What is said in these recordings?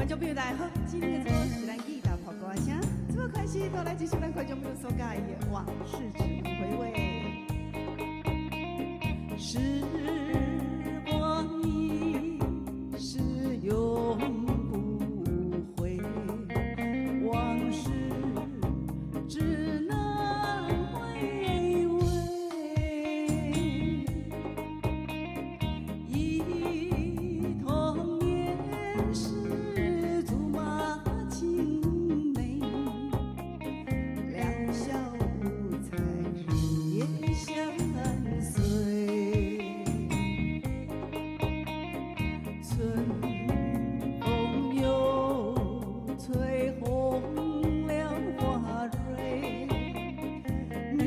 觀眾朋友大家好，今天的這是咱吉他破歌聲，這麼開始，都來這首咱觀眾朋友所佮意的《往事只能回味》。時光一逝永不回，往事只能回味。憶童年時竹馬青梅，兩小無猜日夜相隨。春風又吹紅了花蕊，你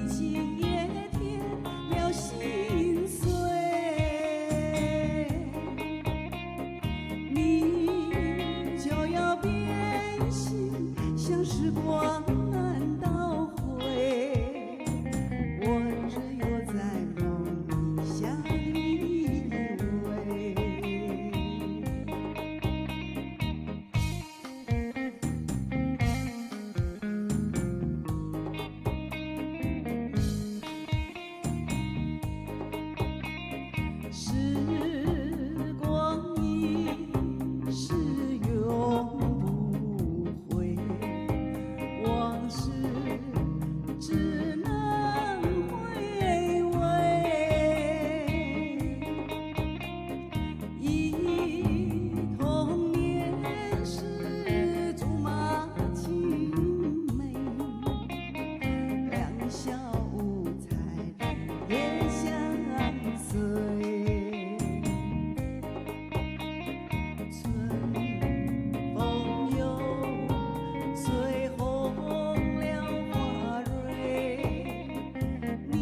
情也添了心碎。你就要變心，像時光難倒回，我只有在夢裡相依偎。時光一逝永不回，往事只能回味。憶童年時竹馬青梅，兩小無猜日夜相隨。春風又吹紅了花蕊，你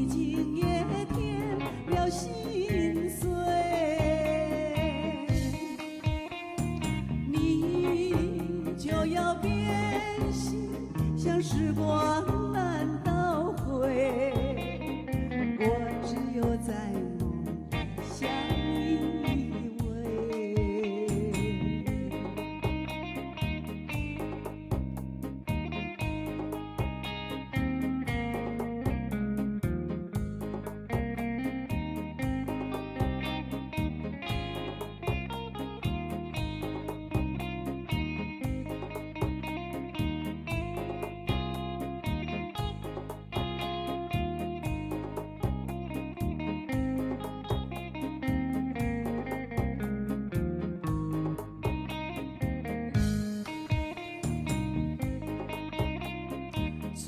竟也添了心碎。你就要變心，像時光難倒回，我只有在夢裡相依偎。春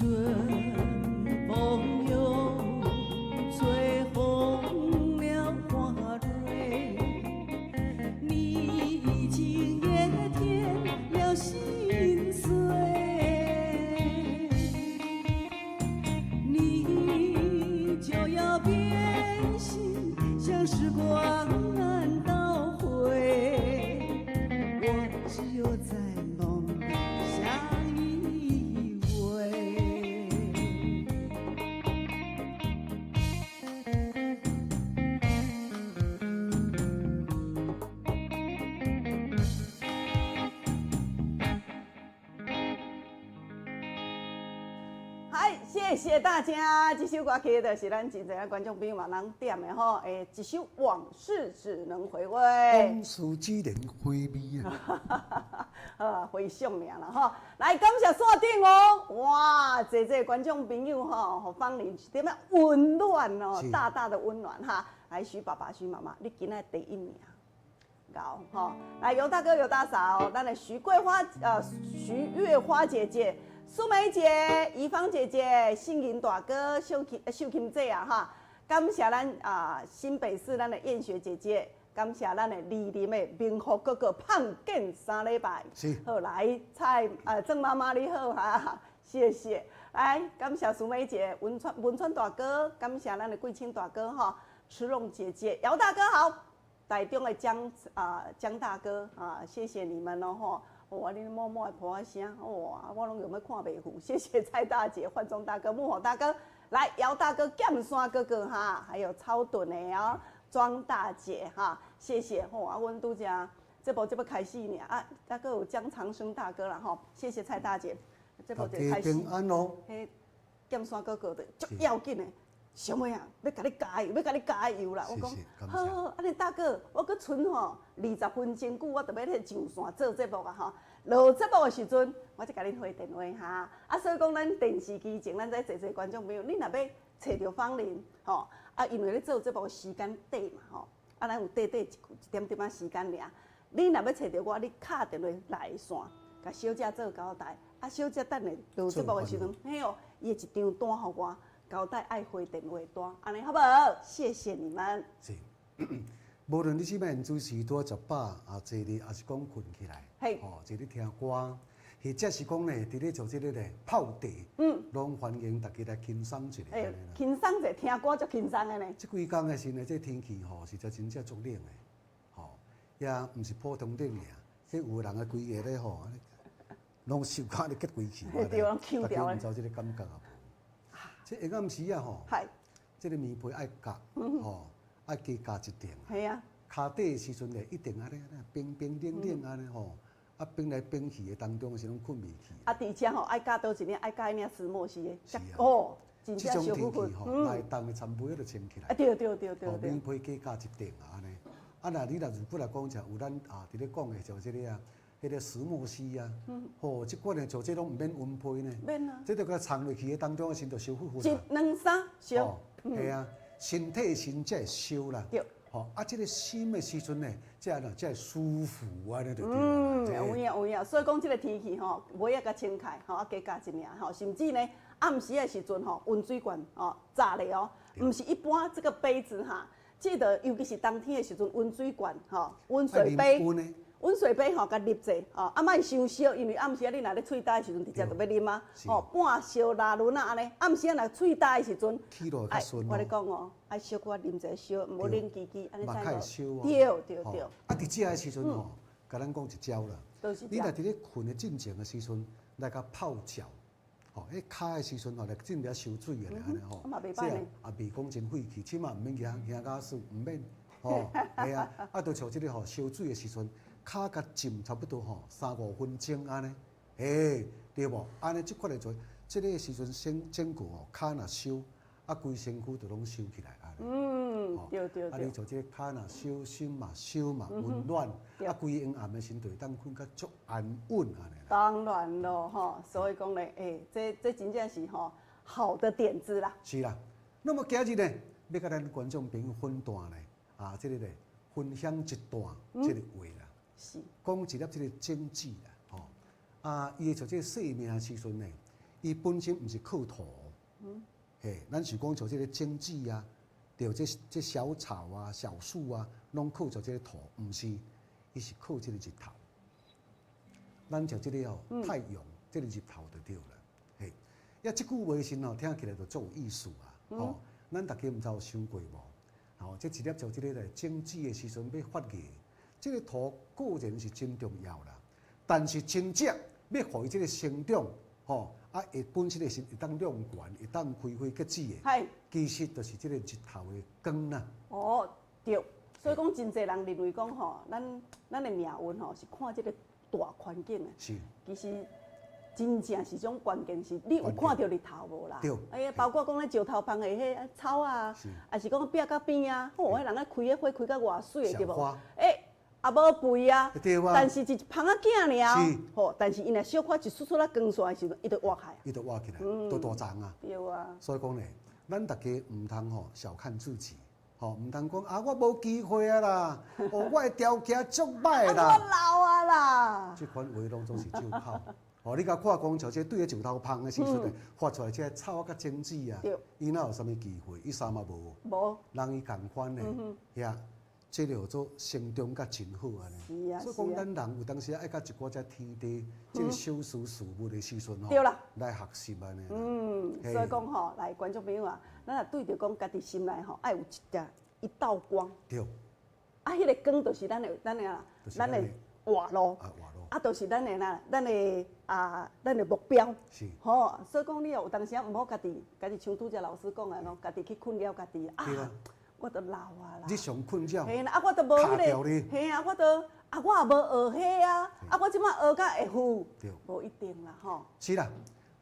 風又吹紅了花蕊，你竟也添了心碎。你就要變心，像時光難倒回，我只有在夢裡相依偎。嗨，謝謝大家！這首歌曲就是咱真濟觀眾朋友嘛攏點的吼，一首《往事只能回味》。往事只能回味啊！啊，回想爾啦吼。來，感謝線頂哦，哇，濟濟觀眾朋友吼，予芳玲一點仔溫暖哦，大大的溫暖哈。來，徐爸爸、徐媽媽，你今仔第一名。𠢕吼，來，尤大哥、尤大嫂，咱的徐桂花、徐月花姐姐、蘇梅姐、怡芳姐姐、信銀大哥、秀琴、秀琴姐啊哈，感謝咱啊新北市咱的燕雪姐姐，感謝咱的蒞林的明福哥哥胖見三禮拜，好來蔡鄭媽媽你好哈，謝謝，來感謝蘇梅姐、文川文川大哥，感謝咱的桂清大哥哈，池龍姐姐、姚大哥好。台中的江啊江大哥啊，謝謝你們哦吼！哇，你默默的噗仔聲，哇，我攏用欲看袂赴。謝謝蔡大姐、焕忠大哥、木火大哥，來姚大哥、劍山哥哥哈，還有超躉的哦，莊大姐哈，謝謝吼。啊，阮拄才節目才欲開始爾，啊，抑閣有江長生大哥啦吼，謝謝蔡大姐，節目大家就開始。平安哦。彼劍山哥哥的足要緊的，小妹啊，欲共你加油，欲共你加油啦！我講好好，按呢大哥，我閣賰吼20分鐘久，我就欲咧上線做節目啊吼。落節目的時陣，我才共恁回電話哈。啊，所以講咱電視機前，咱這濟濟觀眾朋友，你若欲揣著芳玲吼，啊，因為咧做節目時間短嘛吼，啊，咱有短短一一點點仔時間爾。你若欲揣著我，你敲電話來線，共小姐做交代。啊，小姐等下落節目的時陣，嘿哦，伊會一張單予我，交代愛回電話單，按呢好無？謝謝你們。是，無論你這擺主持拄仔食飽啊，坐咧，抑是講睏起來，吼，坐咧聽歌，或者是講咧，佇咧做這個咧泡茶，攏歡迎大家來輕鬆一下。輕鬆者聽歌足輕鬆的呢。這幾工的時呢，這天氣吼，實在真正足冷的，吼，也毋是普通冷爾，這有的人啊，規个咧吼，攏受甲咧結規氣，對，攏抾掉大家毋知這個感覺啊無？這下暗時啊吼，這個棉被愛夾，吼，愛加夾一層。跤底的時陣咧，一定按呢冰冰冷冷按呢吼，啊冰來冰去的當中是攏睏袂去。啊，而且吼愛夾佗一領，愛夾彼領石墨烯的。是啊。哦，真正這種天氣吼，來凍的田被就穿起來。啊，對對對對對。棉被加夾一層啊，按呢。啊，若你若如果來講就有咱啊，佇咧講的就這個啊。彼個石墨烯啊，吼，這款的像這攏毋免溫被呢，免啊，這就共藏落去的當中的時就燒乎乎。一兩三燒，係啊，身體先才會燒啦。對，吼，啊，這個心的時陣呢，才呢才會舒服按呢就對。嗯，有影有影，所以講這個天氣吼，被仔共穿開，吼，啊加加一領吼，甚至呢暗時的時陣吼，溫水罐吼，炸咧哦，毋是一般這個杯子哈，記得尤其是冬天的時陣，溫水罐吼，溫水杯。溫水杯吼，共入者吼，啊，莫傷燒，因為暗時啊，你若咧喙焦的時陣，直接就欲啉啊，吼，半燒拉勻啊按呢，暗時啊，若喙焦的時陣，愛，我咧講哦，愛小可啉者燒，毋好冷吱吱，按呢知無？對對對。啊，佇食的時陣吼，共咱講一招啦。你若佇咧睏的進前的時陣，來共泡腳，吼，彼跤的時陣吼，來進遐收水的按呢吼，這也袂講真費氣，起碼毋免驚驚甲死，毋免，吼，係啊，啊，就像這個吼，燒水的時陣。跤共浸差不多吼三五分鐘按呢，欸，對無？按呢這款來做，這個時陣先整個吼，跤若燒，啊，規身軀就攏燒起來按呢。嗯，對對對。啊，你做這個跤若燒，心嘛燒嘛溫暖，啊，規昏暗的時陣就會當睏較足安穩按呢。當然咯，吼，所以講咧，欸，這這真正是吼好的點子啦。是啦，那麼今日呢，欲共咱觀眾朋友分段呢，啊，這個咧分享一段這個話啦。是。講一粒這個種子啦，吼，啊，伊會像這個生命的時陣呢，伊本身毋是靠土，嘿，咱是講像這個種子啊，對，這這小草啊、小樹啊，攏靠著這個土，毋是，伊是靠這個日頭。咱像這個哦，太陽，這個日頭就對啦，嘿，啊，這句話時吼，聽起來就足有意思啊，吼，咱大家毋知有想過無？吼，這一粒像這個咧種子的時陣欲發芽。這個土固然是真重要啦，但是真正欲予伊這個成長，吼啊，會本身的是會當長懸，會當開花結子的，其實就是這個日頭的光啦。哦，對，所以講真濟人認為講吼，咱咱的命運吼是看這個大環境的。其實真正是種關鍵是，你有看著日頭無啦？對。哎呀，包括講咧石頭芳的彼草啊，抑是講壁甲邊啊，吼，彼人咧開彼花開甲偌媠的對無？欸。也無肥啊，但是一芳仔囝爾，吼！但是伊若小可一束束仔光線的時陣，伊就活起來。伊就活起來，都大叢啊。對啊。所以講咧，咱大家毋通吼小看自己，吼毋通講啊，我無機會啊啦，哦，我的條件足歹啦。我老啊啦。這款話攏總是借口。哦，你共看講像這對咧石頭芳的時陣，發出來這個草佮種子啊，伊哪有啥物機會？伊啥嘛無。無。人伊仝款的，遐。這個叫做成長甲真好按呢，是啊，所以講咱人有當時愛佮一寡這天地，這個小事事物的時陣吼，對啦，來學習按呢。嗯，所以講吼，來觀眾朋友啊，咱若對著講家己心內吼，愛有一點一道光。對。啊，彼個光就是咱的，咱的啊，咱的活路。啊，活路。啊，就是咱的啦，咱的啊，咱的目標。是。吼，所以講你有當時毋好家己，家己像拄才老師講的喏，家己去困擾家己啊。我都老啊啦。日常困擾。嘿啦，啊，我都無彼個。嘿啊，我都。啊，我也無學彼啊，啊，我這擺學甲會赴，無一定啦，吼。是啦，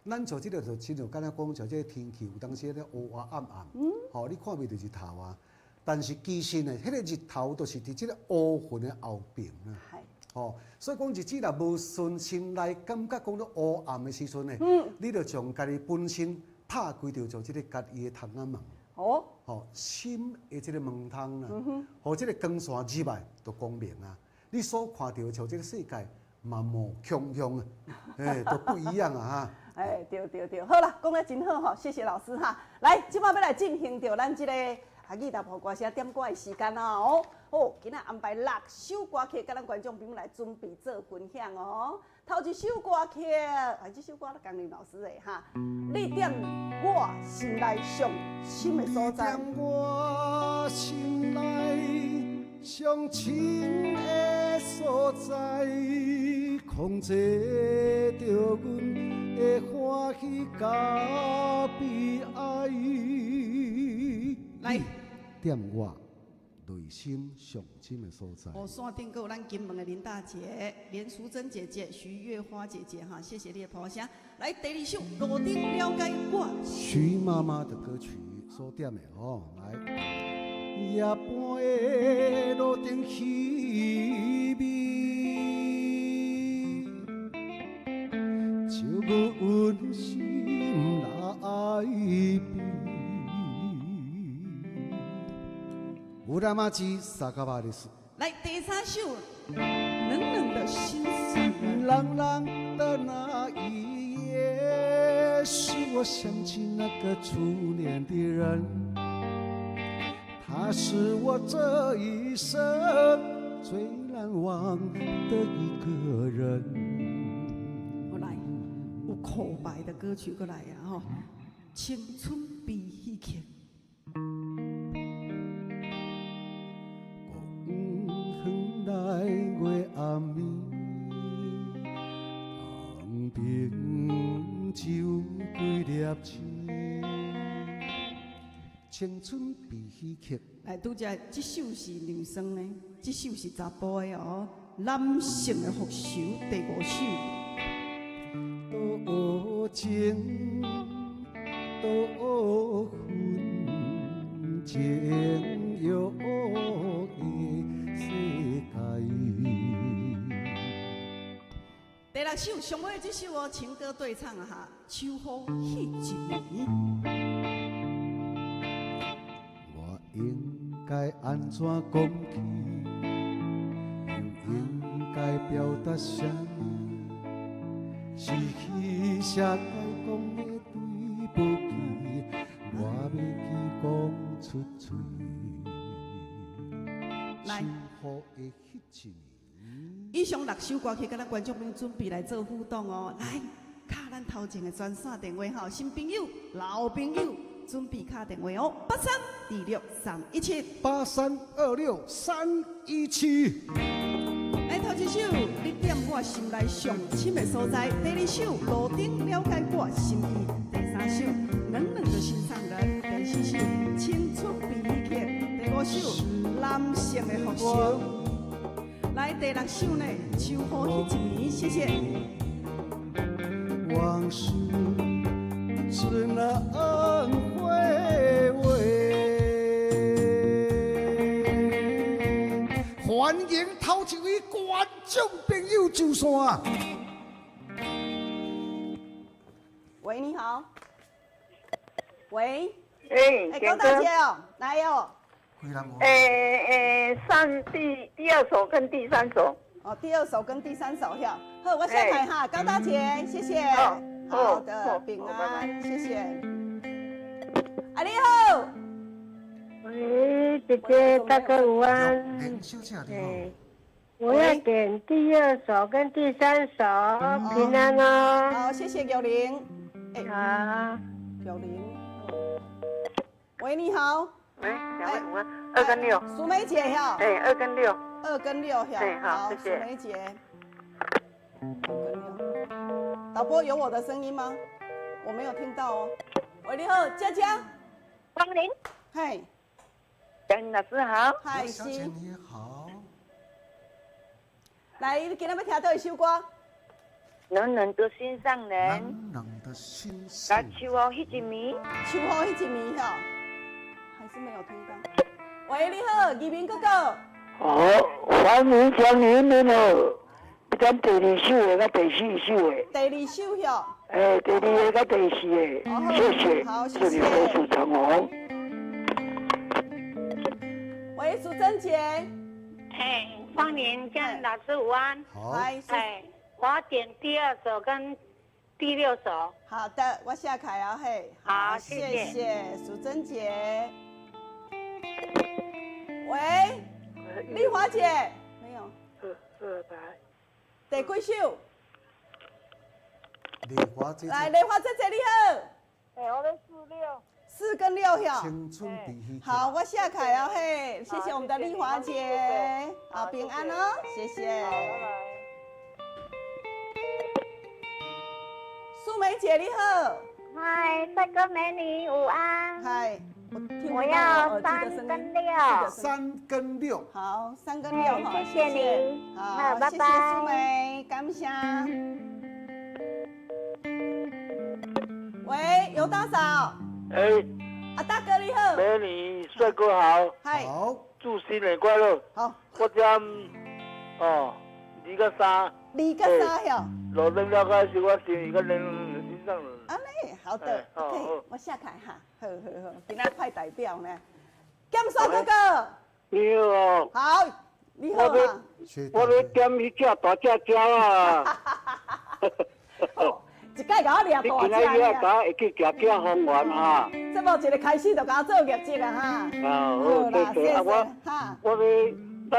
咱做這個就親像敢若講，像這個天氣有當時咧烏烏暗暗，吼，你看袂著日頭啊。但是其實呢，彼個日頭就是佇這個烏雲的後爿啦。吼，所以講日子若無順，心內感覺講咧烏暗的時陣呢，你就將家己本身拍開著做這個家己的窗仔門。吼，心的這個門窗啦，予這個光線入來就光明啊。你所看著的像這個世界嘛無窮鄉啊，欸，都不一樣啊哈。哎，對對對，好啦，講得真好吼，謝謝老師哈。來，這擺欲來進行著咱這個阿義達婆歌聲點歌的時間哦。好，今仔安排六首歌曲，佮咱觀眾朋友來準備做分享哦。頭一首歌曲，啊，這首歌江林老師的哈。你踮我心內上深的所在。你踮我心內上深的所在，控制著阮的歡喜佮悲哀。來，踮我內心上深的所在。哦，線頂閣有咱金門的林大姐、連淑珍姐姐、徐月花姐姐哈，謝謝你的捧場。來，第二首《路燈了解我》。徐媽媽的歌曲所點的哦，來。夜半的路燈稀微，照阮心內悲。裏町酒場です。來，第三首，冷冷的心上人。冷冷的那一夜，使我想起那個初戀的人，他是我這一生最難忘的一個人。我來，有空白的歌曲過來啊！吼，青春悲喜曲。遠來月暗暝，東爿酒幾粒星，青春悲喜曲。來，拄才這首是女生呢，這首是查埔的哦，男性的復仇第五首。多情多恨，情欲的世界。第六首，上尾這首哦，情歌對唱啊哈，秋雨彼一年。我應該按怎講起？又應該表達啥物？是彼啥該講的對不起，我欲去講出喙。來，秋雨的彼一年。以上六首歌曲，佮咱觀眾朋友準備來做互動哦。來，敲咱頭前的專線電話吼，新朋友、老朋友，準備敲電話哦，8326317，8326317。來，頭一首，你踮我心內上深的所在；第二首，路燈了解我心意；第三首，冷冷的心上人；第四首，青春悲喜曲；第五首，男性的復仇。來，第六首呢，秋雨彼一年，謝謝。往事只能回味。歡迎頭一位觀眾朋友上線。喂，你好。喂。哎，高大姐哦，來哦。欸欸，上第二首跟第三首。哦，第二首跟第三首票。好，我下台哈，高大姐，謝謝。好的，平安，謝謝。啊，你好。喂，姐姐，大哥午安。林小姐你好。我要點第二首跟第三首，平安哦。好，謝謝玉玲。好。玉玲。喂，你好。喂，兩位午安，2跟6。淑梅姐哈。哎，2跟6。 2跟6哈。好，謝謝。淑梅姐。2跟6。導播有我的聲音嗎？我沒有聽到哦。喂，你好，佳佳。方玲。嗨。江老師好。嗨，小姐你好。來，你今仔欲聽佗一首歌？暖暖的心上人。暖暖的心上來，秋雨彼一暝。秋雨彼一暝吼，還是沒有聽到。喂，你好，義民哥哥。好，歡迎光臨你好。你點第二首的佮第四首的。第二首喲。哎，第二个佮第四个，謝謝。好，謝謝。祝你虎虎長虹。喂，淑珍姐。嘿，芳玲江老師午安。好。哎，我點第二首跟第六首。好的，我下凱啊嘿。好，謝謝淑珍姐。喂，麗華姐，沒有。第幾首？麗華姐姐。來，麗華姐姐你好。哎，我欲四六。四跟六票。青春比彼。好，我下凱啊嘿，謝謝我們的麗華姐，好平安哦，謝謝。素梅姐你好。嗨，帥哥美女午安。嗨，我要三跟六。三跟六。好，三跟六哈，謝謝你。好，拜拜。謝謝素梅，感謝。喂，尤大嫂。哎。阿大哥你好。美女，帥哥好。嗨。好。祝新年快樂。好。我點哦，二個三。二個三喲。路燈了解是我心一個人心上人。按呢，好的，OK，我下台哈，好好好，今仔派代表呢，劍山哥哥。你好。好，你好啊。我欲點彼隻大隻鳥啊。一擺共我掠大隻。你今仔日啊，共會去行行方圓哈。這無一个開始就共我做業績啊哈。啊，好，謝謝啊，我我欲咱。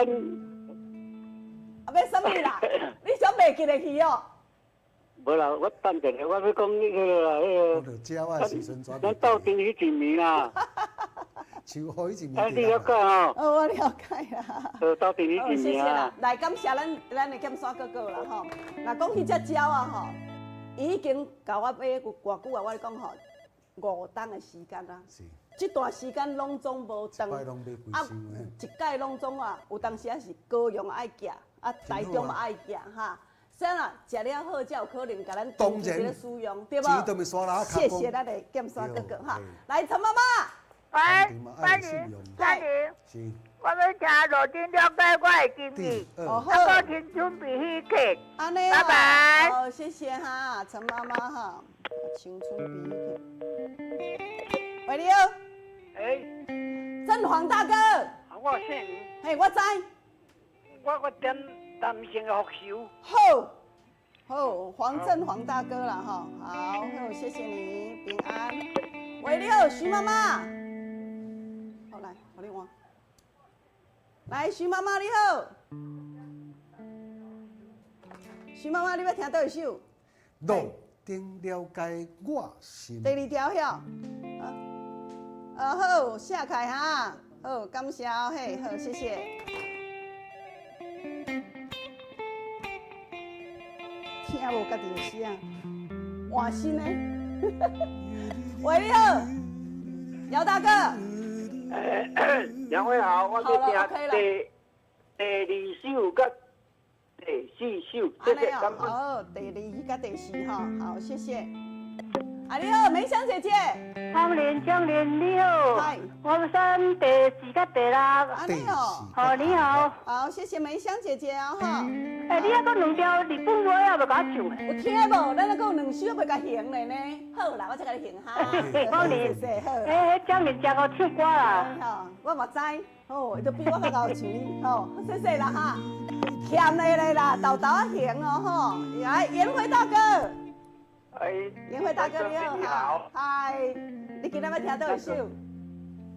啊，欲啥物啦？你想袂記得去哦？無啦，我等陣下，我欲講彼个啦，彼个。咱鬥陣彼一暝啦。秋雨彼一暝。啊，你了解吼？哦，我了解啦。鬥陣彼一暝啊。來，感謝咱的劍山哥哥啦吼。若講彼隻鳥啊吼，伊已經共我買有偌久啊？我咧講吼，5冬的時間啊。是。這段時間攏總無斷。啊，一擺攏總啊，有當時啊是高雄愛寄，啊台中嘛愛寄哈。啥啦？食了好，才有可能共咱長期咧使用，對無？謝謝咱的劍山哥哥哈。來，陳媽媽。喂，歡迎，歡迎。我欲聽路燈了解我的心意，啊，閣青春比彼刻。按呢，拜拜。好，謝謝哈，陳媽媽哈，青春比彼刻。喂，你好。哎。振煌大哥。我姓。嘿，我知。我點男性的復仇。好，好，黃振煌大哥啦，哈，好，好，謝謝你，平安。喂，你好，徐媽媽。好，來，予你換。來，徐媽媽你好。徐媽媽，你欲聽佗一首？路燈了解我心。第二條曉。啊，好，寫開哈，好，感謝，嘿，好，謝謝。聽無家己的聲，換新的。喂，你好，姚大哥。兩位好，我欲聽第二首佮第四首，謝謝。好，第二佮第四吼，好，謝謝。啊，你好，梅香姐姐。芳玲、江玲，你好。嗨。我選第四佮第六。啊，你好。好，你好。好，謝謝梅香姐姐啊，哈。欸，你還閣兩條日本歌也袂共我唱？有聽無？咱還閣有兩首袂共還咧呢。好啦，我才共你還哈。芳玲，欸，彼江玲真會唱歌啦。吼，我嘛知，吼，伊都比我較𠢕唱，吼，謝謝啦哈。欠的咧啦，豆豆仔還哦吼。來，嚴輝大哥。哎，嚴輝大哥你好，嗨，你今仔欲聽佗一首？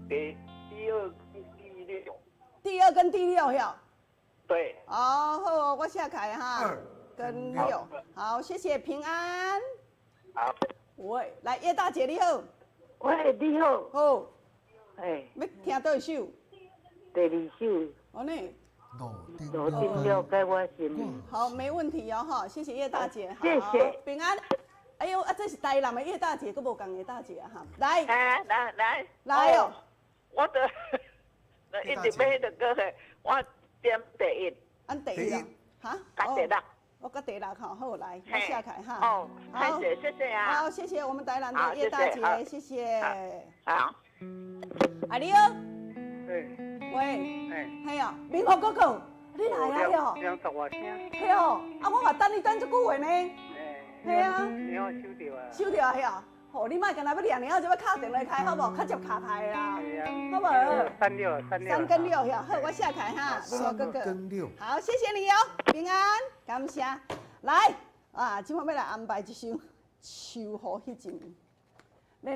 第二跟第六。第二跟第六喲。對。哦，好，我寫開哈。跟六，好，謝謝平安。好。喂，來葉大姐你好。喂，你好。好。哎。欲聽佗一首？第二首。哦呢。路燈了解我心。好，沒問題哦，哈，謝謝葉大姐。謝謝。平安。哎呦，啊，這是台南的葉大姐，閣無仝的大姐啊，哈。來。來來來。來哦。我著一直欲彼个歌，我點第一。按第一。哈？佮第六。我佮第六吼，好来，我写起来哈。哦，谢谢谢谢啊。好，谢谢我们台南的叶大姐，谢谢。好。啊你好。喂。嘿哦，明福哥哥，你来啊哟。两十外声。嘿哦，啊我嘛等你等足久的呢。嘿啊。你好，收到啊。收到啊，嘿哦。哦，你莫干焦欲念尔，就欲敲电话开好无？较接卡牌啦，好无？三六三六。三跟六，好，我写开哈。三跟六。好，谢谢你哦，平安，感谢。来，啊，这摆欲来安排一首《秋雨彼一暝》，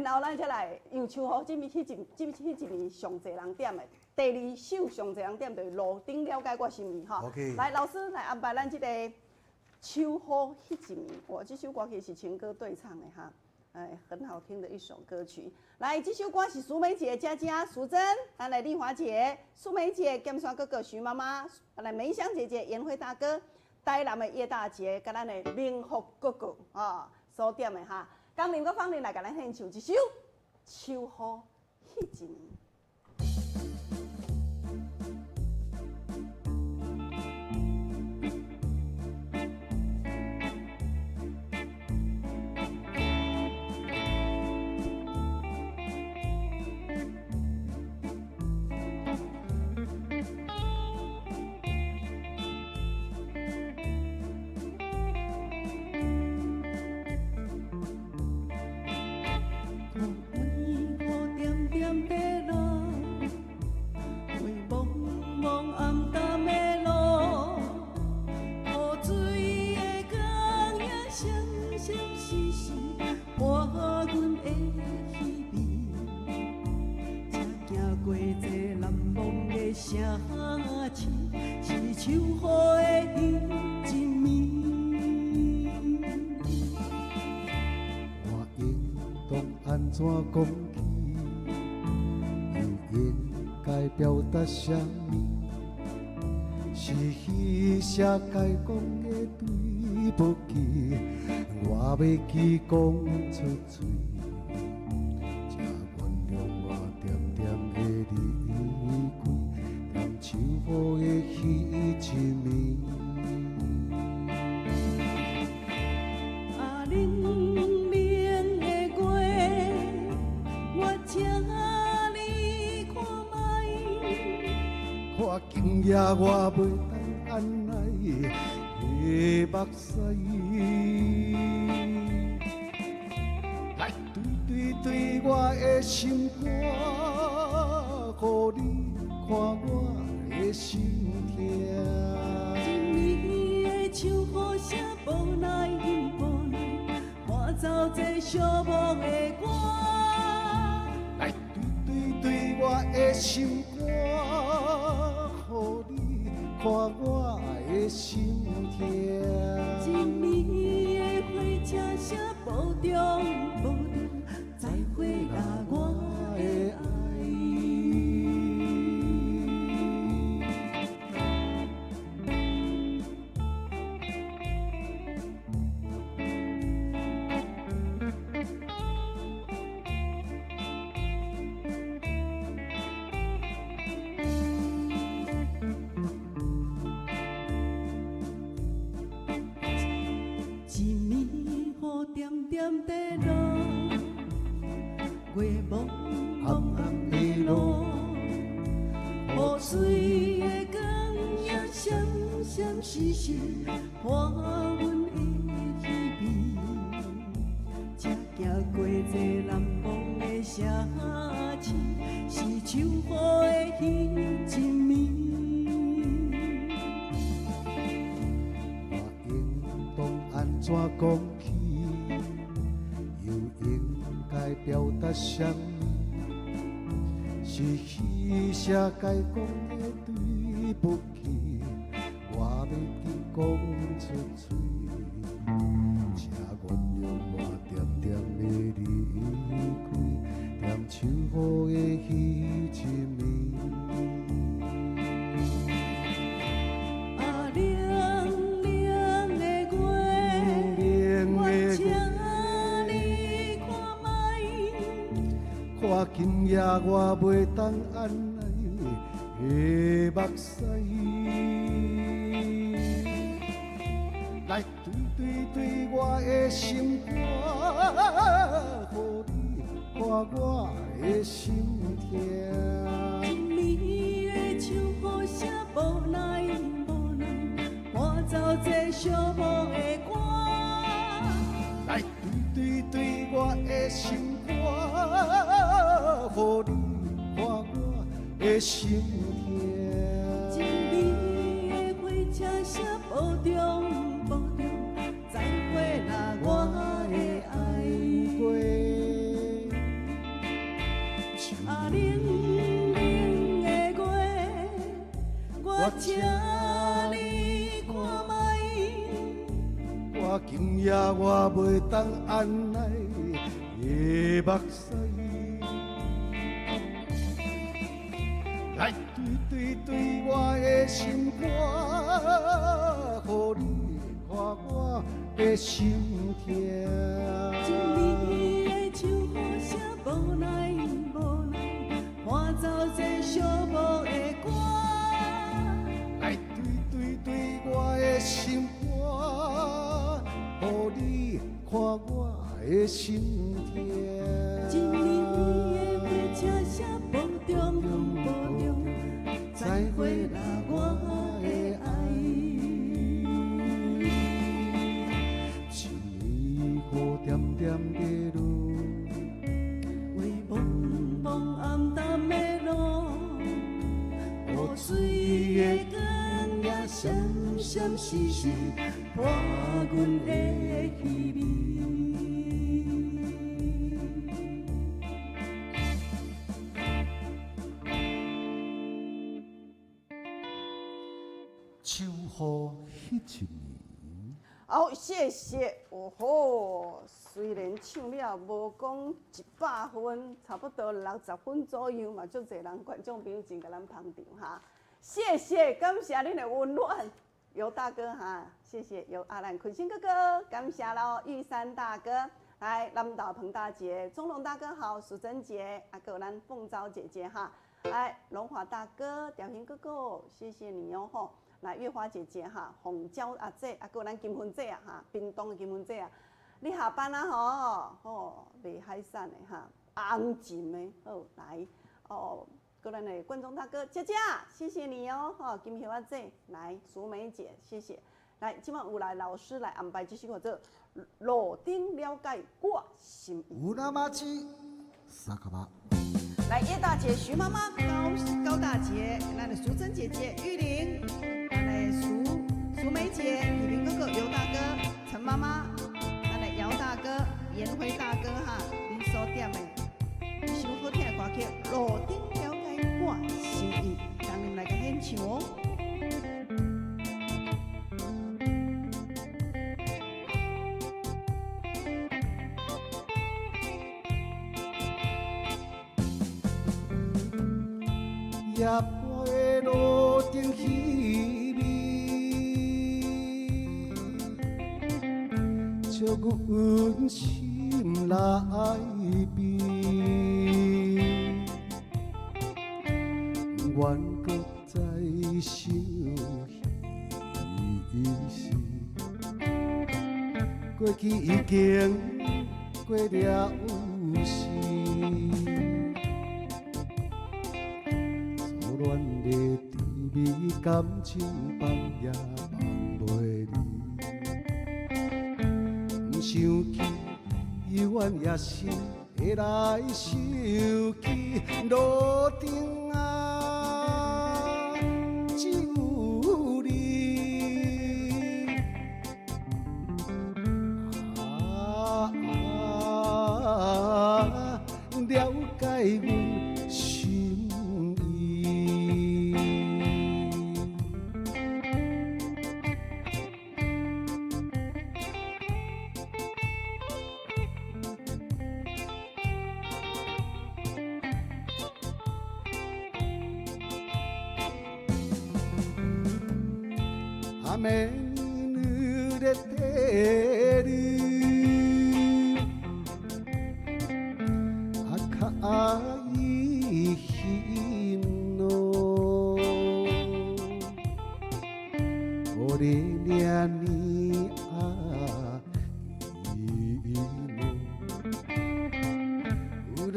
然后咱才来，因为《秋雨这暝》彼一这彼一暝上济人点的，第二首上济人点就是《路顶了解我心意》哈。来，老师来安排咱这个《秋雨彼一暝》，哇，这首歌曲是情歌对唱的哈。哎，很好听的一首歌曲。来，这首歌是苏梅姐、佳佳、淑珍，来丽华姐、苏梅姐、剑山哥哥、徐妈妈，来梅香姐姐、严辉大哥、台南的叶大姐，佮咱的明福哥哥啊，所点的哈。江林佮芳玲来共咱献唱一首《秋雨彼一暝》。怎讲起？又应该表达啥物？是彼些该讲的对不起，我袂记讲出嘴。请原谅我恬恬的离开，踮秋雨的彼一暝。今夜我袂当按捺的目屎，来对对对我的心肝，予你看我的心痛。一暝的秋雨声无奈无奈，赶走这寂寞的我。来对对对我的心肝。予你看我的心痛。一暝的火车声无中无中，再会啦我的爱。点在落，月濛濛暗的路，雨水的光影闪闪烁烁，破阮的稀微。才行过这难忘的城市，是秋雨的彼一暝。我应当按怎讲起？表达啥物？是彼些该讲的对不起，我袂记讲出嘴。请原谅我恬恬的离开，踮秋雨的彼一暝。啊，冷冷的月，我请你看觅。看今夜我袂当按捺的目屎，對對我的心肝，予你看我的心疼。一暝的秋雨声无奈无奈，伴奏这寂寞的歌。来对对对我的心肝，予你看我的心疼。一暝的火车声无重无重，再会啦我的爱。啊，冷冷的月，我请你看觅。我今夜我袂当按捺的目屎。来对对对我的心肝，予你看我的心疼。一暝的秋雨声无奈无奈，伴奏这寂寞的歌。来对对对我的心肝，予你看我的心疼。一暝的火车声无重无重，再会啦我的爱。一暝雨点点在落，画茫茫暗淡的路，雨水的光影闪闪烁烁，破阮的稀微。秋雨彼一暝。好，谢谢。哦吼，虽然唱了无讲100分，差不多60分左右嘛，足济人观众朋友真共咱捧场哈。谢谢，感谢恁的温暖，尤大哥哈，谢谢尤阿兰坤星哥哥，感谢咯，玉山大哥，来南岛彭大姐，钟龙大哥好，淑珍姐，啊，阁有咱凤昭姐姐哈，来龙华大哥，调兴哥哥，谢谢你哦吼。来月花姐姐哈，红椒阿姐，啊，阁有咱金芬姐啊哈，屏东的金芬姐啊，你下班啊吼，吼，袂海散的哈，红锦的好来哦，阁咱的观众大哥佳佳，谢谢你哦，吼，金叶阿姐来，淑梅姐，谢谢。来，这摆有来老师来安排这首歌做《路顶了解我心意》。有那么七，三个八。来，叶大姐、徐妈妈、高高大姐，咱的淑珍姐姐、玉玲，咱的淑淑梅姐、李明哥哥、尤大哥、陈妈妈，咱的姚大哥、严辉大哥哈，恁所点的一首好听的歌曲《路顶了解我心意》，等恁来共献唱哦。夜半的路灯稀微，照阮心内边，不愿阁再想彼时，过去已经过了有时。初恋的甜蜜感情放也放袂离，不想起犹原也是会来想起路顶啊，只有你。啊，了解阮心意。雨に濡れてる赤い日の俺にゃに会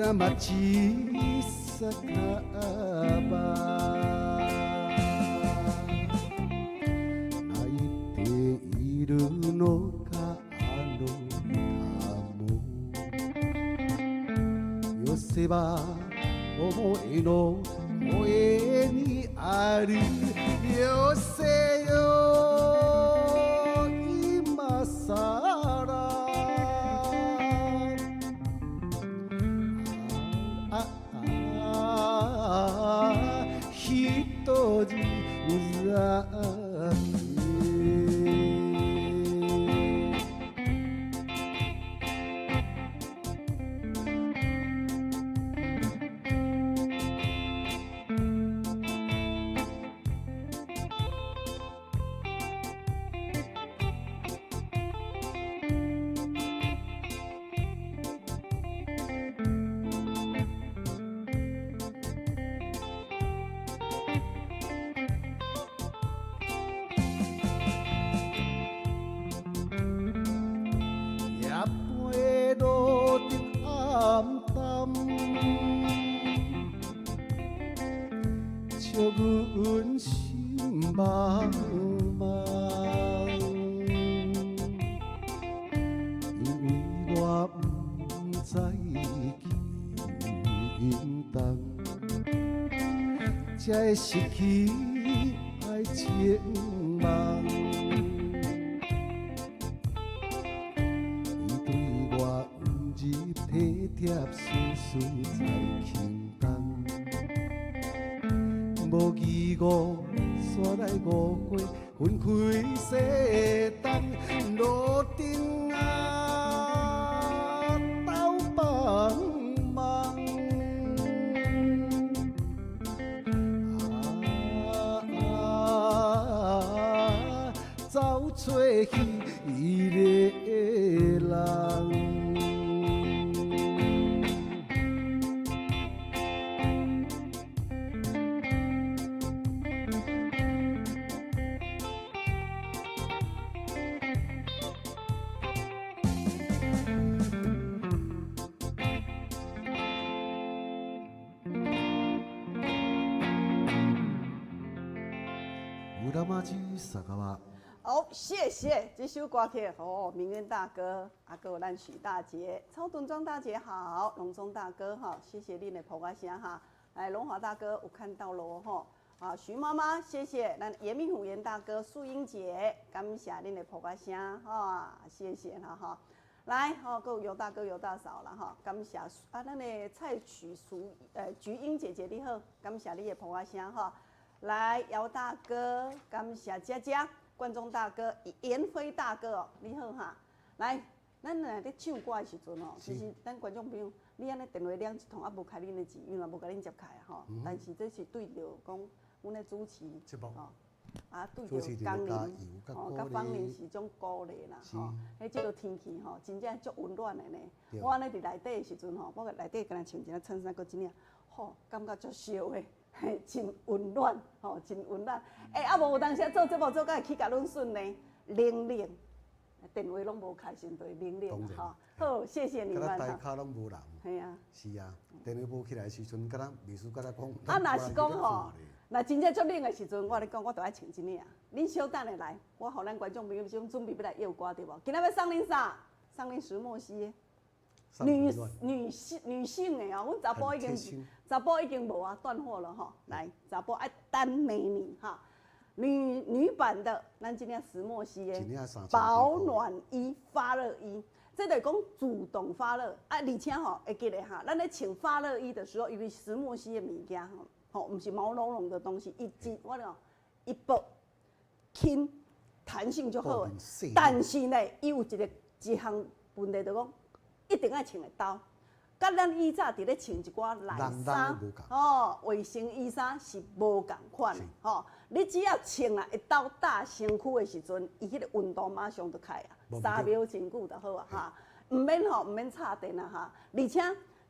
浦町酒場泣いているのかあの歌も寄せば思いの声にあるよせよ今さらああ一人酒。夜半路灯暗淡，笑阮心茫茫，因为我不知轻重，才会失去爱情梦。伊对我温柔体贴，事事在轻重，无义务煞来误会，分开西东，路灯啊斗帮忙，啊，走找彼个人。浦町酒場。好，谢谢这首歌曲哦，明渊大哥，啊，阁有咱许大姐，超屯庄大姐好，龙中大哥哈，谢谢恁的捧仔声哈。来，龙华大哥有看到咯吼，啊，徐妈妈谢谢，咱严明虎严大哥，素英姐，感谢恁的捧仔声哈，谢谢啦哈。来，吼，阁有尤大哥、尤大嫂啦哈，感谢啊，咱的蔡曲淑菊英姐姐你好，感谢你的捧仔声哈。来，姚大哥，感谢佳佳。冠中大哥、严飞大哥哦，你好哈！来，咱若咧唱歌的时阵哦，其实咱观众朋友，你按呢电话两一通啊，无开恁的钱，因为无共恁接开吼。但是这是对著讲，阮咧主持吼，啊，对著工人吼，佮芳玲是种鼓励啦吼。彼这个天气吼，真正足温暖的呢。我按呢伫内底的时阵吼，我内底敢若穿一领衬衫，阁一领，吼，感觉足烧的。嘿，真温暖，吼，真温暖。欸，啊无有当时做节目做甲会起甲拢顺呢，冷冷，电话拢无开，先对冷冷，吼。好，谢谢你们。敢若大跤拢无人。嘿啊。是啊，电话无起来的时阵，敢若秘书敢若讲。啊，若是讲吼，若真正足冷的时阵，我共你讲，我就爱穿这领。恁小等下来，我予咱观众朋友先准备欲来唱歌对无？今仔欲送恁啥？送恁石墨烯。女性的哦，阮查埔已经查埔已经无啊，断货了吼。来，查埔爱等明年哈。女版的，咱这领石墨烯的保暖衣、发热衣，这就是讲主动发热啊，而且吼会记得哈，咱咧穿发热衣的时候，因为石墨烯的物件吼，吼毋是毛茸茸的东西，伊真我讲伊薄轻，弹性就好。但是呢，伊有一项问题，就讲。一定爱穿会透，佮咱以早伫咧穿一寡内衫，吼，卫生衣衫是无仝款的，吼。你只要穿啊会透搭身躯的时阵，伊彼个温度马上就开啊，3秒真久就好啊，哈。毋免吼，毋免插电啊，哈。而且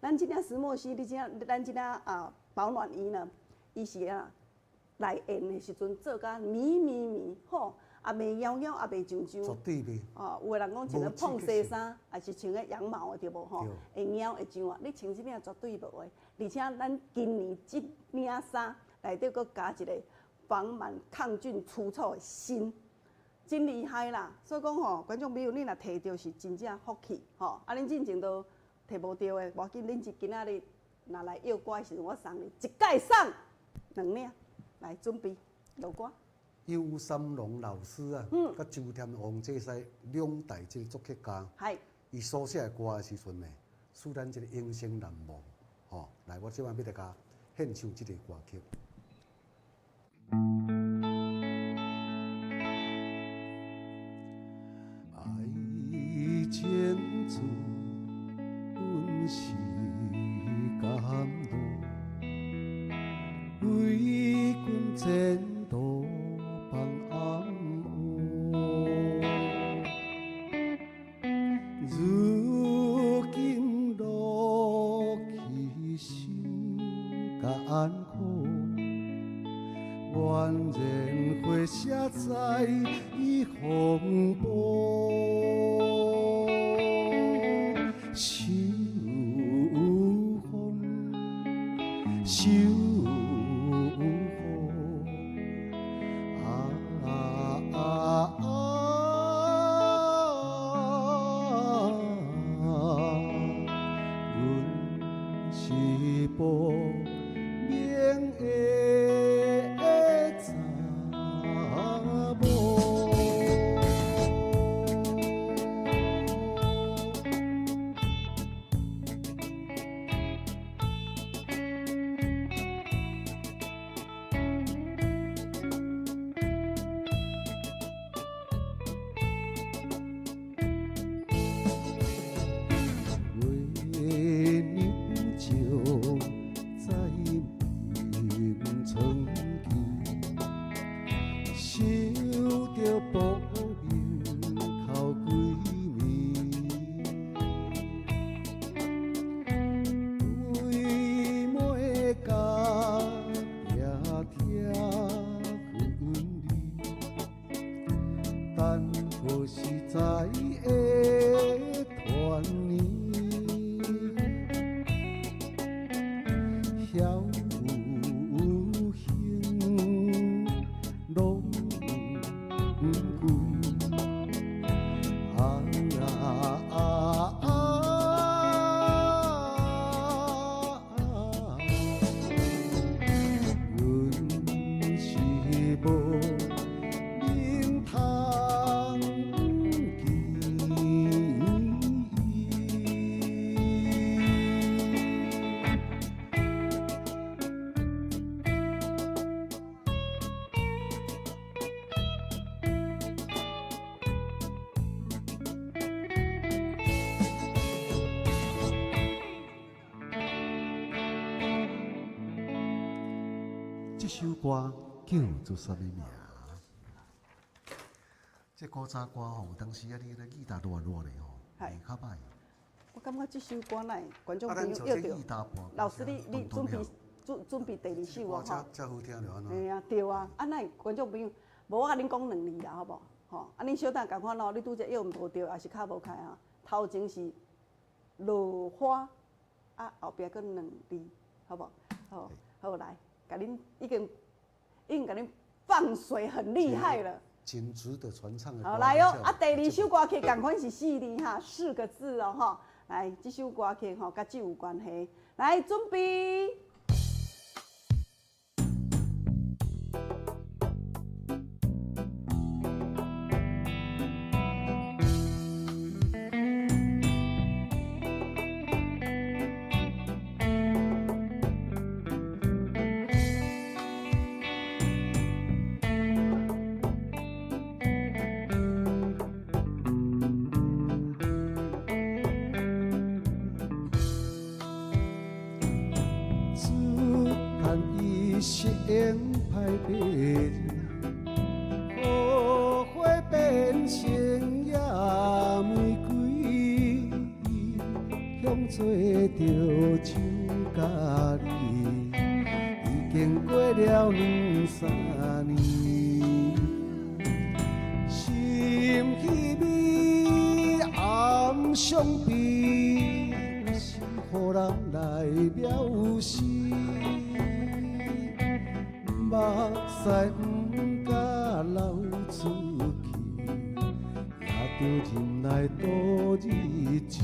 咱这领石墨烯，你这咱这领啊保暖衣呢，伊是啊来缘的时阵做甲绵绵绵，吼。也袂枵枵，也袂上上。绝对袂。哦，有的人讲穿个膨西衫，抑是穿个羊毛的对无吼？会枵会上啊，你穿这领绝对无的。而且咱今年这领衫内底阁加一个防螨抗菌除臭的鋅，真厉害啦！所以讲吼，观众朋友，你若提著是真正福气吼。啊，恁进前都提无著的，无要紧，恁是今仔日若来约歌的时阵，我送你一盖送两领，来准备录歌。游三龙老师啊，佮周添旺这西两大这个作曲家，伊所写的歌的时阵呢，使咱这个永生难忘。吼，来，我这摆欲大家献唱这个歌曲。爱情自阮是甘露，为君前途放暗黑。如今落去心艰苦，宛然花谢在风波。秋风，秋雨，啊啊啊啊！阮是无名的查某。月娘照在眠床边，想著薄命哭规暝，对袂甲听听分离，等何时才会团圆？晓有幸拢有归，啊啊啊！阮是无面通见伊。这首歌叫做啥物名？这古早歌吼，有当时啊，你咧吉他热热咧吼，会较歹。我感觉这首歌哪会观众啊，朋咱友约著像这吉他伴，老师你你准备准备第二首哦吼。才好听著按怎？嘿啊，对啊，啊哪会观众朋友，无我共恁讲两字啦，好无？吼，啊恁小等共款咯，你拄则约无著，抑是敲无开啊？头前是落花，啊后壁阁两字，好无？好，好来，共恁已经共恁放水很厉害了。真值得传唱的歌。好来哦，啊，第二首歌曲仝款是四字哈，四个字哦吼。来，这首歌曲吼，佮这有关系。来，准备。只叹伊是用歹白日，荷花变成野玫瑰，向做著手佮你，已经过了两三年。忍气味暗伤悲，毋是予人来藐视。目屎毋敢流出去，也著忍耐度日子。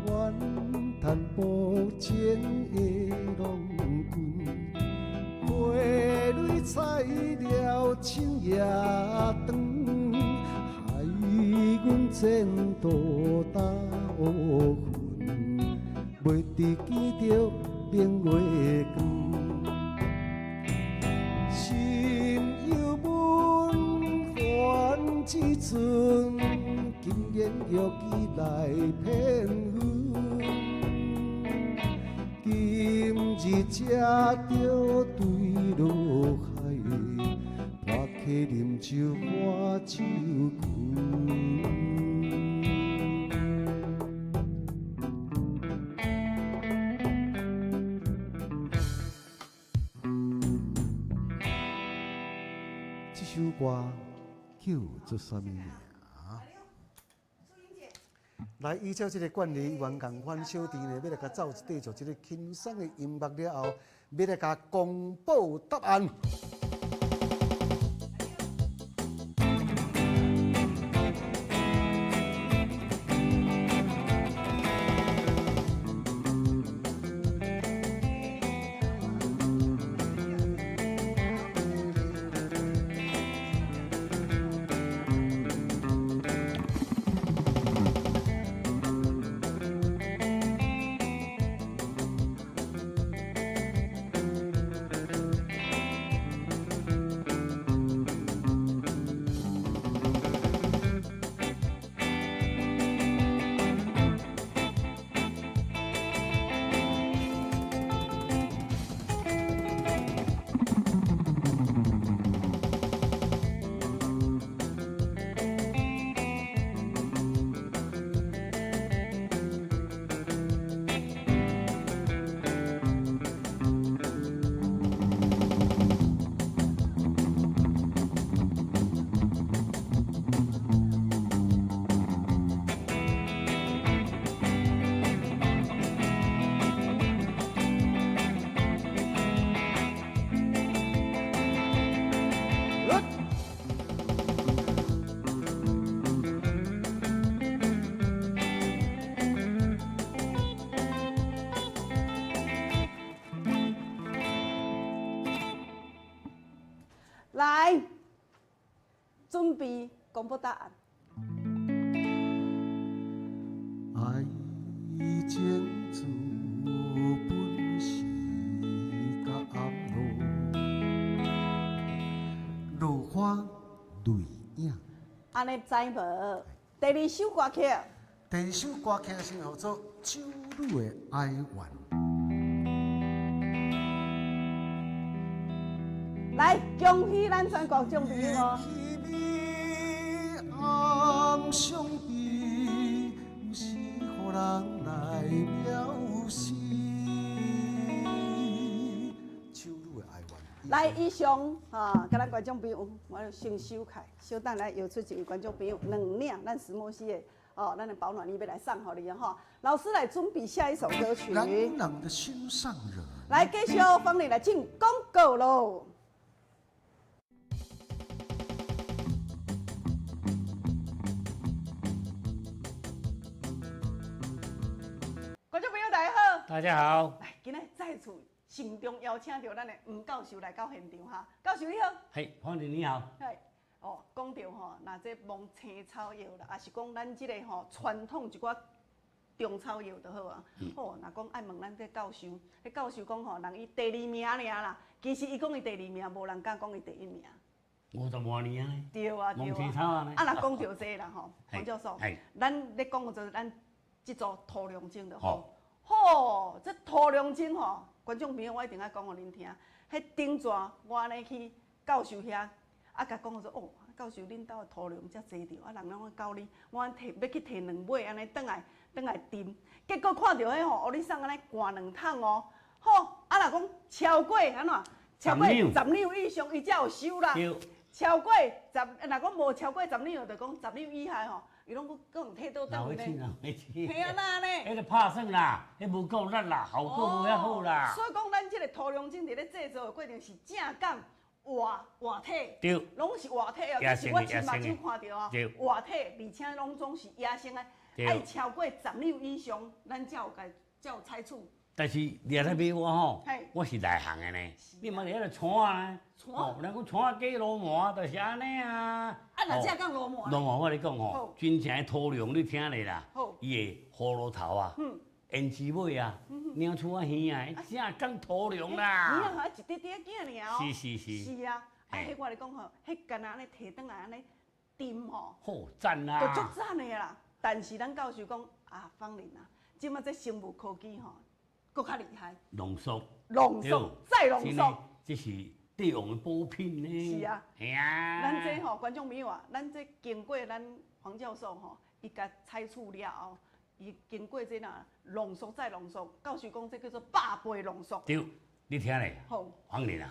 怨叹薄情的郎君，花蕊采了青叶长，害阮前途焦云，袂得见著明月光。心犹阮还一寸，金言玉语来骗阮。今日才著坠落海，破溪啉酒看酒拳。这首歌叫做啥物名？来，依照这个惯例，原共款小弟呢，欲来共走缀著这个轻松的音乐了后，欲来共公布答案。来，准备公布答案。爱情自本是甲暗落，落花泪影。按呢知无？第二首歌曲。第二首歌曲是叫做《酒女的哀怨》。来，恭喜咱全国奖朋友哦！暗伤悲，毋是予人来藐视。酒女的哀怨。来，以上哈，佮咱观众朋友，我先收起，小等来摇出一位观众朋友两领咱石墨烯的哦，咱的保暖衣欲来送予你吼。老师来准备下一首歌曲。朗朗的心上人。来，继续方丽来进广告喽。观众朋友大家好，大家好。来，今日再次慎重邀请到咱的吴教授来到现场哈。教授你好。嘿，方玲你好。嘿，哦，讲到吼，若这摸青草药啦，抑是讲咱这个吼传统一寡中草药就好啊。哦，若讲爱问咱这教授，彼教授讲吼，人伊第二名尔啦，其实伊讲伊第二名，无人敢讲伊第一名。50多年啊。对啊，对啊。青草啊。啊，若讲到这啦吼，黄教授，咱咧讲就是咱这组土龙精就好。吼，这土龙精吼，观众朋友我一定爱讲予恁听。彼顶逝我按呢去教授遐，啊，共讲说哦，教授恁兜的土龙遮济著，啊，人拢教你，我按提欲去提两尾按呢转来转来斟，结果看著彼吼，予你送按呢灌两桶哦，吼，啊若讲超过按怎？超过十两以上，伊才有收啦。超过十，若讲无超过十两，就讲十两以下吼，伊拢阁阁提倒转呢。嘿啊，那呢？彼个拍算啦，彼无够力啦，效果无遐好啦。所以讲，咱这个土龙精伫咧制作的过程是正港活活体，拢是活体哦。这是我亲目睭看著哦，活体，而且拢总是野生的，爱超过十两以上，咱才有共才有采取。但是你来买我吼，我是内行的呢。你莫伫遐咧传呢？哦，人讲传假罗麻就是按呢啊。啊，若正讲罗麻。罗麻我跟你讲吼，真正的土龙你听咧啦，伊的葫芦头啊，胭脂尾啊，鸟鼠仔耳啊，正讲土龙啦。耳啊，一滴滴仔尔哦。是是是。是啊，啊，彼我跟你讲吼，彼干焦按呢提转来按呢斟吼。好赞啊！就足赞的啦。但是咱教授讲啊，芳玲啊，这摆这生物科技吼。阁较厉害，浓缩，浓缩，再浓缩，这是帝王的补品呢。是啊，嘿啊。咱这吼观众朋友啊，咱这经过咱黄教授吼，伊共采取了后，伊经过这呐浓缩再浓缩，教授讲这叫做百倍浓缩。对，你听咧，黄玲啊，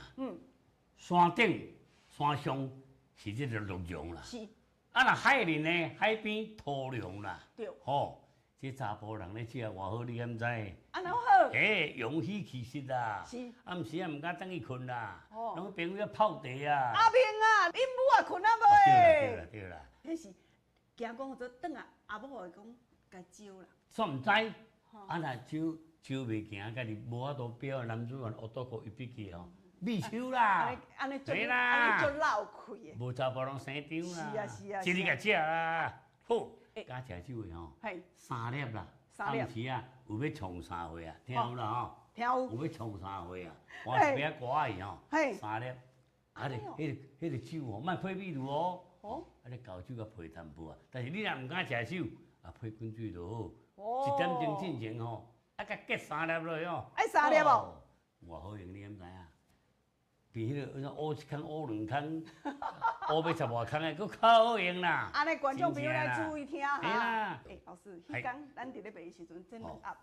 山顶山上是这个鹿茸啦，是。啊，若海里呢，海边土龙啦，对，吼。这查埔人咧食偌好，你敢知？按怎好？欸，阳虚气实啦。是。暗时啊，毋敢转去困啦。哦。拢朋友泡茶啊。阿明啊，恁母也困啊无？对啦对啦对啦。彼是惊讲做转来阿某会讲共招啦。煞毋知，啊若招招袂行，家己无法度表男主人乌多裤一笔去吼，秘手啦。按呢，按呢足漏气的。无查埔人生张啦。是啊是啊。一日共食啦，好。加食酒的吼，三粒啦，暗时啊有欲创啥货啊？听有啦吼，听有。有欲创啥货啊？我是欲歌仔吼，三粒，啊咧，彼个酒吼，莫配米露哦，啊咧厚酒共配淡薄啊。但是你若毋敢食酒，啊配滚水就好。一点钟进前吼，啊共结三粒落去吼。爱三粒哦。偌好用，你敢知影？比彼个乌一空、乌两空、乌欲十外空的，阁较好用啦。按呢，观众朋友来注意听哈。欸，老师，彼工咱伫咧卖的时阵，这两盒，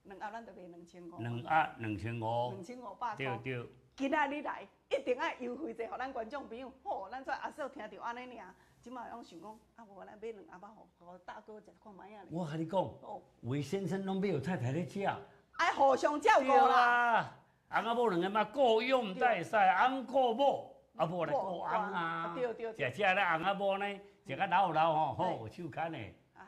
两盒咱就卖2500。两盒2500。 2500对对。今仔日来，一定爱优惠者，予咱观众朋友。吼，咱这阿嫂听著按呢尔，这摆拢想讲，啊，无咱买两盒仔，予大哥食看觅仔咧。我共你讲，魏先生拢欲予太太咧食。爱互相照顾啦。翁仔某两个嘛顾养，毋知会使，翁顾某，啊某来顾翁啊。对对。食食咧翁仔某呢，食甲老老吼，好有手牵的，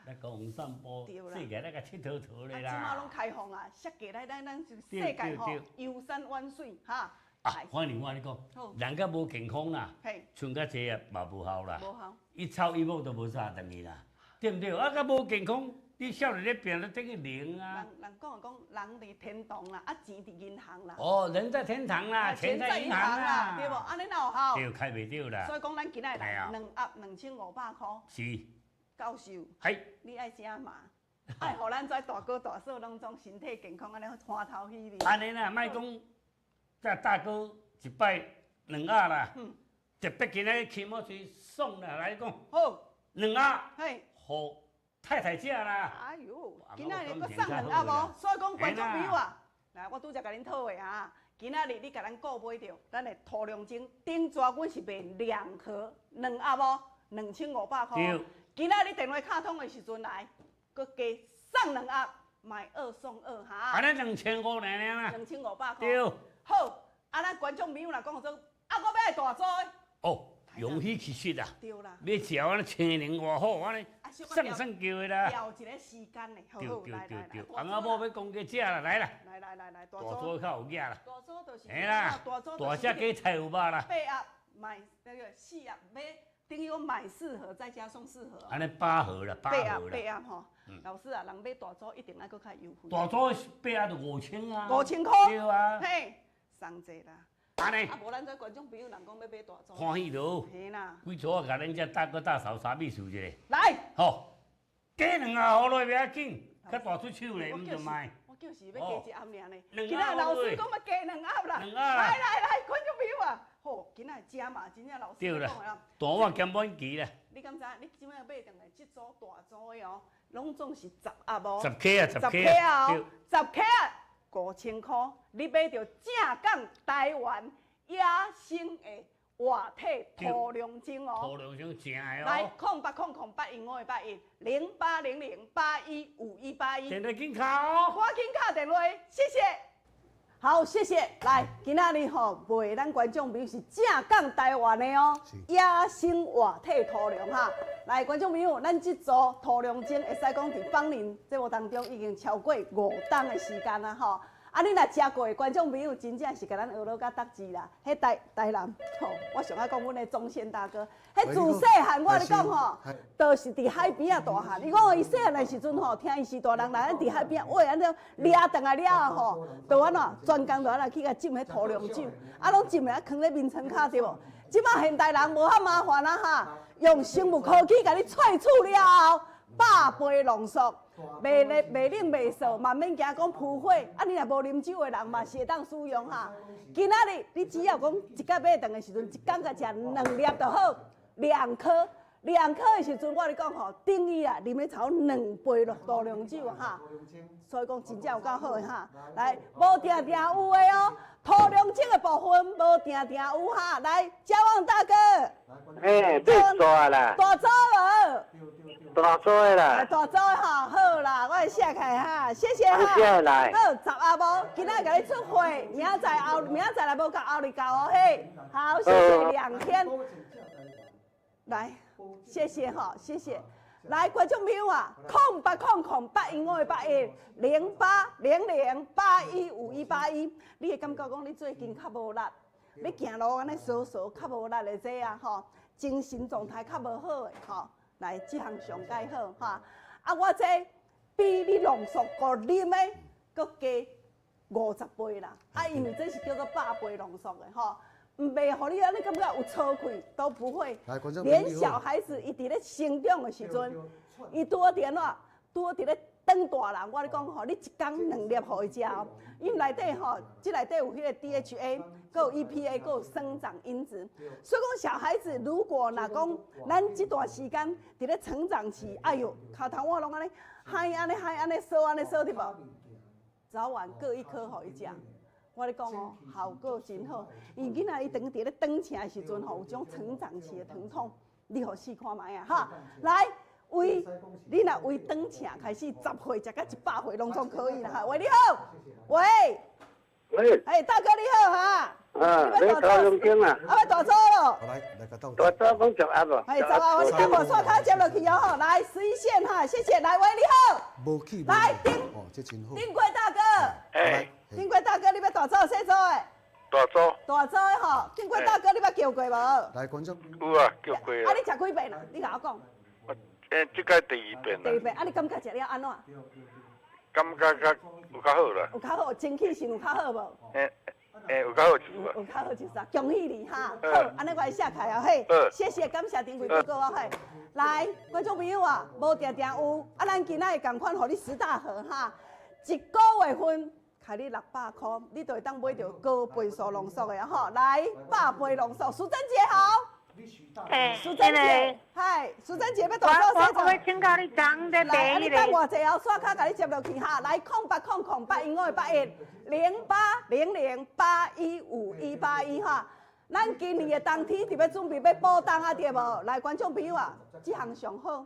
来公园散步，世界来共𨑨迌迌咧啦。这马拢开放啊，设计来咱咱世界吼，游山玩水哈。啊，反正我共你讲，人较无健康啦，剩较济啊嘛无效啦。无效。一草一木都无啥转去啦，对毋对？啊，较无健康。你少年咧拼，咧等于零啊！人讲讲，人伫天堂啦，啊钱伫银行啦。哦，人在天堂啦，钱在银行啦，对无？按呢哪有效？对，开袂著啦。所以讲，咱今仔来两盒2500箍。是。教授。系。你爱食嘛？爱予咱这大哥大嫂拢总身体健康，按呢欢头喜面。按呢啦，莫讲，这大哥一摆两盒啦，特别今仔起毛水送啦，来讲。好。两盒。嘿。予太太食啦！哎哟，今仔日阁送两盒哦，所以讲观众朋友啊，来，我拄才共恁讨话啊，今仔日你共咱购买著，咱的土龙精顶逝阮是卖两盒两盒哦，2500箍。今仔日电话敲通的时阵来，阁加送两盒，买二送二哈。按呢2500尔尔啦。2500箍。对。好，啊，咱观众朋友若讲说，啊，我欲爱大组的。哦。阳虚气实啊，对啦，欲食按呢青龙外虎按呢，算算叫的啦。调一个时间嘞，好好来来来。翁仔某欲讲加食啦，来啦。来来来来，大组较有额啦。大组就是，嘿啦，大只鸡菜有肉啦。八盒买那个四盒买，等于讲买四盒再加送四盒。按呢八盒啦，八盒啦。八盒吼，老师啊，人买大组一定爱阁较优惠。大组八盒就5000啊。5000箍。对啊。嘿，送济啦。按呢，啊，无咱这观众朋友人讲欲买大组，欢喜著。嘿啦，规组共恁这大哥大嫂三秘书一个。来，好，加两盒予落袂要紧，较大出手咧，毋就卖。我就是欲加一盒尔呢。今仔老师讲欲加两盒啦。两盒啦。来来来，观众朋友啊，吼，今仔食嘛，真正老师对啦讲的啊。大碗兼满期啦。你敢知？你这摆买转来这组大组的哦，拢总是十盒哦。十克啊，十克啊，十克啊，5000箍，你买著正港台湾野生的活体土龙精哦。土龙精正的哦。来，0800815581，0800815181。电话紧敲哦。赶紧敲电话，谢谢。好，谢谢。来，今仔日吼卖咱观众朋友是正港台湾的哦，野生活体土龙哈。来，观众朋友，咱这组土龙精会使讲伫芳邻节目当中已经超过5档的时间啦吼。啊，你若食过的观众朋友，真正是共咱学落甲得志啦。彼台台南吼，我上爱讲阮的宗宪大哥，彼自细汉我跟你讲吼，就是伫海边仔大汉。伊讲伊细汉的时阵吼，听伊是大人来，咱伫海边仔喂，按怎掠转来了后吼，就按怎专工就按怎去共浸彼土龙酒，啊，拢浸咧，囥咧眠床跤对无？这摆现代人无遐麻烦啊哈，用生物科技共你萃取了后，100倍浓缩。袂热、袂冷、袂燥，嘛免惊讲扑火。啊，你若无啉酒的人嘛是会当使用哈。今仔日你只要讲一摆买顿的时阵，一工共食2粒就好，两颗，两颗的时阵，我跟你讲吼，等于啊，啉咧差不多2杯多龙酒哈。所以讲真正有够好的哈。来，无定定有的哦，土龙精的部分无定定有哈。来，嘉旺大哥。嘿，买大啦。大组无？大组的啦。大组的吼，好啦，我会写起来哈，谢谢哈。谢谢来。好，10盒无，今仔共你出货，明仔载后，明仔载来无够后日到哦嘿。好，谢谢2天。来，谢谢哈，谢谢。来，观众朋友啊，0800815581，0800815181。你会感觉讲你最近较无力，你行路按呢趖趖较无力的这啊吼，精神状态较无好的吼。来，这项上盖好哈。啊，我这比你浓缩阁啉的阁加50倍啦。啊，因为这是叫做100倍浓缩的吼，毋袂予你按呢感觉有粗气都不会。连小孩子伊伫咧成长的时阵，伊拄好伫按怎，拄好伫咧长大人，我咧讲吼，你一工2粒予伊食哦，因内底吼，这内底有彼个 DHA，阁有 EPA，阁有生长因子。所以讲小孩子如果若讲咱这段时间伫咧成长期，哎哟，跤头碗拢按呢，嗨按呢嗨按呢缩按呢缩对无？早晚各一颗予伊食。我咧讲哦，效果真好。因囡仔伊当伫咧长成的时阵吼，有种成长期的疼痛，你予试看觅啊哈。来，为你若为长成开始，10岁食到100岁拢总可以啦哈。喂，你好，喂，喂，哎，大哥你好哈。啊，你大龙精啊？啊，欲大组咯。来，来个大组讲10盒无？哎，10盒，我先无刷卡接落去哦吼。来，11线哈，谢谢。来，喂，你好。无去。来，丁，哦，这真好。丁贵大哥。哎。丁贵大哥，你欲大组细组的？大组。大组的吼，丁贵大哥，你捌叫过无？来，观众。有啊，叫过啊。啊，你食几遍啦？你共我讲。这摆第2遍啦。第2遍，啊，你感觉食了按怎？感觉较有较好啦。有较好，精气神有较好无？有较好就是啊。有较好就是啊，恭喜你哈！好，按呢我来写起来哦嘿。谢谢，感谢丁贵哥哥哦嘿。来，观众朋友啊，无定定有，啊，咱今仔会仝款予你10大盒哈，一个月份。开你600箍，你就会当买著高倍数浓缩的吼。来，100倍浓缩，淑珍姐好。哎，淑珍姐，嗨，淑珍姐欲大组我我请教你昨咧来，你等偌济后，刷卡共你接落去哈。来，0800815581，0800815181哈。咱今年的冬天伫欲准备欲补冬啊，对无？来，观众朋友啊，这项上好。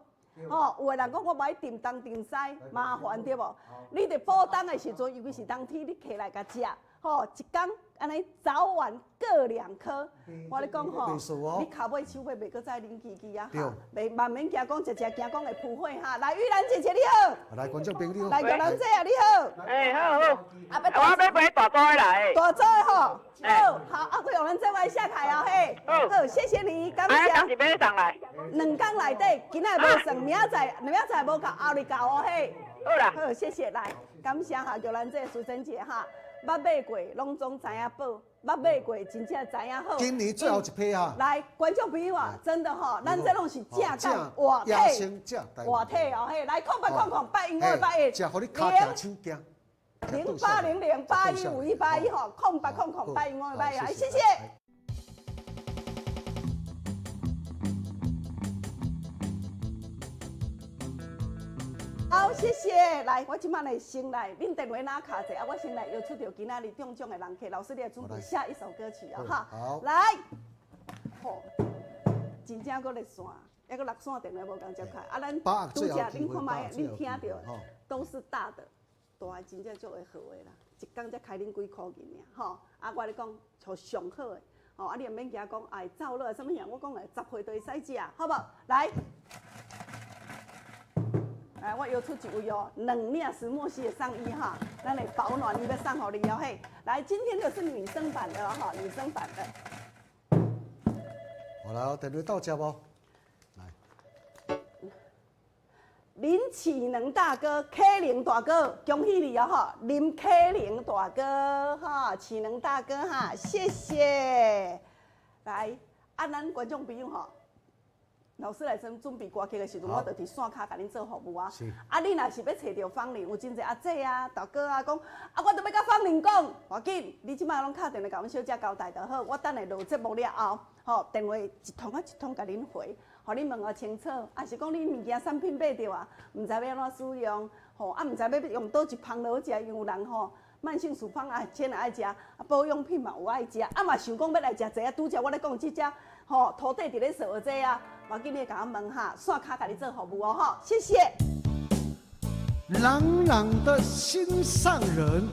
吼，有的人讲我无爱叮东叮西，麻烦对无？你伫补冬的时阵，尤其是冬天，你起来共食，吼，一工按呢早晚各2颗。我咧讲吼，你跤尾手尾袂阁再啉叽叽啊，袂慢免惊讲食食惊讲会扑火哈。来，玉兰姐姐你好。来，观众朋友你好。来，玉兰姐啊，你好。哎，好好。啊，我欲买大组的来。大组的吼，好，好，啊，玉兰姐我写开哦嘿。好，谢谢你，感谢。啊，当时欲送来。 2工内底，今仔无算，明仔载，明仔载无够，后日到哦嘿。好啦。好，谢谢，来，感谢哈，玉兰姐、淑珍姐哈。捌买过，拢总知影宝；捌买过，真正知影好。今年最后一批啊！来，观众朋友啊，真的吼，咱这拢是正港活体，活体哦嘿，来0800815581，食予你跤行手行。0800815181吼，0800815181，謝謝。好，謝謝。來，我這擺來先來，恁電話哪卡者啊？我先來邀出著今仔日中獎的人客，老師你來準備下一首歌曲啊！哈，好，來，吼，真正閣熱線，抑閣六線電話無共接開。啊，咱拄則恁看覓，恁聽著都是大的，大的真正足會好的啦，一工才開恁幾箍銀爾，吼。啊，我咧講，像上好的，吼，啊，你毋免驚講，哎，走落啥物嘢？我講的10歲都會使食，好無？來。來，我邀出一位哦，兩領石墨烯的上衣哈，咱來保暖衣欲送予你哦嘿。來，今天的是女生版的哈，女生版的。好來，電話到這無？來，林啟能大哥、啟能大哥，恭喜你哦哈！林啟能大哥哈，啟能大哥哈，謝謝。來，啊，咱觀眾朋友哈。老師來先準備歌曲的時陣，我就佇線跤共恁做服務啊。啊，你若是欲揣著芳玲，有真濟阿姐啊、大哥啊，講啊，我著欲佮芳玲講，無要緊，你這擺攏敲電話共阮小姐交代就好。我等下落節目了後，吼，電話一通啊一通共恁回，予恁問予清楚。啊，是講你物件產品買著啊，毋知欲按怎使用，吼，啊，毋知欲用佗一芳落好食，因為有人吼慢性處方啊，先愛食，啊，保養品嘛有愛食，啊嘛想講欲來食這啊，拄則我咧講這隻，吼，塗底佇咧掃的這啊。無要緊，你共我問哈，線跤共你做服務哦，吼，謝謝。朗朗的心上人。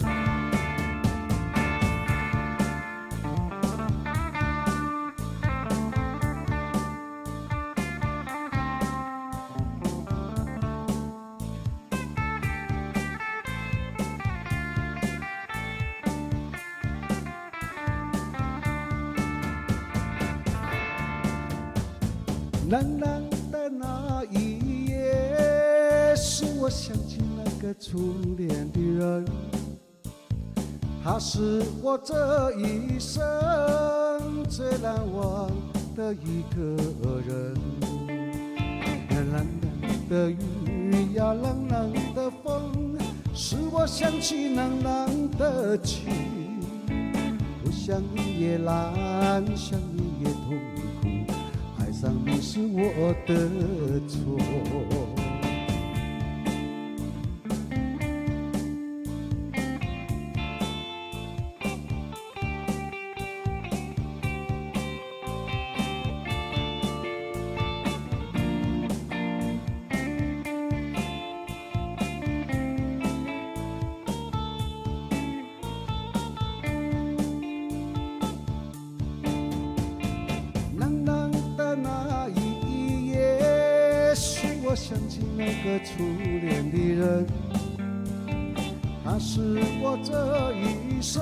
朗朗的那一夜，使我想起那個初戀的人，他是我這一生最難忘的一個人。朗朗的雨呀，朗朗的風，使我想起朗朗的情。不想你也難，想你也痛苦。愛上你是我的錯。想起那個初戀的人，他是我這一生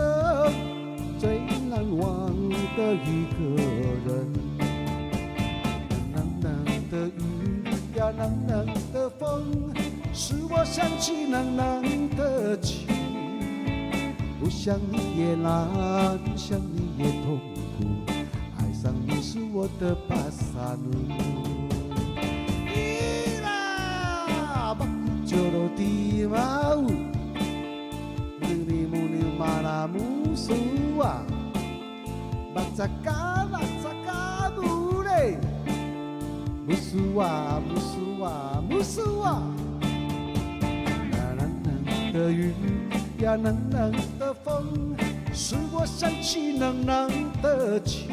最難忘的一個人。朗朗的雨呀，朗朗的風，使我想起朗朗的情。不想你也難，想你也痛苦，愛上你是我的巴薩努。地馬烏，尼木尼馬拉木蘇啊，巴扎嘎巴扎嘎布嘞，木蘇啊木蘇啊木蘇啊，朗朗的雨呀，朗朗的風，使我想起朗朗的情。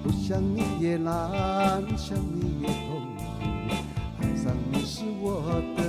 不想你也難，想你也痛苦，愛上你是我的。